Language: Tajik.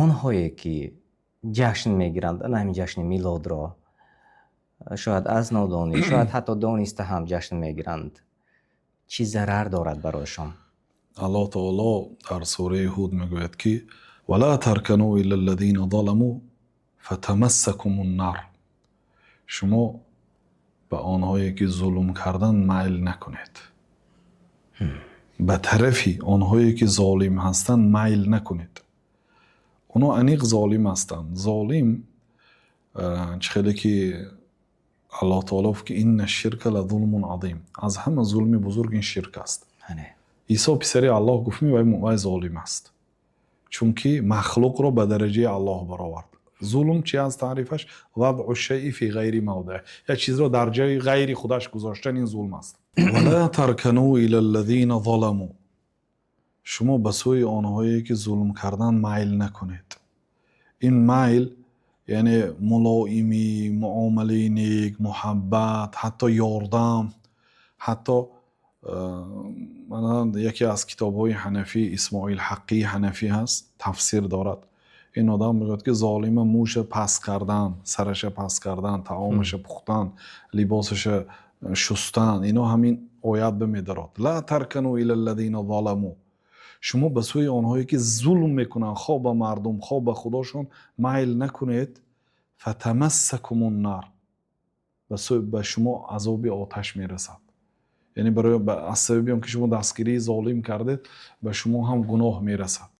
Онҳое ки ҷашн мегиранд, ана ҳамин ҷашни Милодро, шояд аз нодонӣ, шояд ҳатто дониста ҳам ҷашн мегиранд, чӣ зарар дорад барояшон? Аллоҳ таоло дар сураи Ҳуд мегӯяд, ки ولا تركنوا إلى الذين ظلموا فتمسكم النار. Шумо ба онҳое ки зулм карданд, майл накунед, ба тарафи онҳое ки золим ҳастанд, майл накунед. Онҳо аниқ золим ҳастанд. Золим чӣ хеле ки Аллоҳ таоло гуфт, ки إن الشرك لظلم عظيم, аз ҳама зулми бузург ин ширк аст. Исо писари Аллоҳ гуфтми, вай золим аст, чунки махлуқро ба дараҷаи Аллоҳ баровард. Зулм чи аст таърифаш? وضع الشيء في غير موضعه, як чизро дар ҷои ғайри худаш гузоштан, ин зулм аст. ولا تركنوا إلى الذين ظلموا, шумо ба сӯи онҳое ки зулм карданд, майл накунед. Ин майл, яъне мулоимӣ, муомилаи нек, муҳаббат, ҳатто ёрдам. Ҳатто яке аз китобҳои ҳанафӣ, Исмоил Ҳаққии Ҳанафӣ ҳаст, тафсир дорад. Ин одам мегӯяд, ки золима мӯша паст кардан, сараша паст кардан, таомаша пухтан, либосаша шустан, ино ҳамин оят бимедарод. لا تركنوا إلى الذين ظلموا, шумо ба сӯи онҳое ки зулм мекунанд, хоҳ ба мардум, хоҳ ба худошон, майл накунед. فتمسكم النار, ба шумо азоби оташ мерасад. Яъне барои аз сабаби он ки шумо дастгирии золим кардед, ба шумо ҳам гуноҳ мерасад.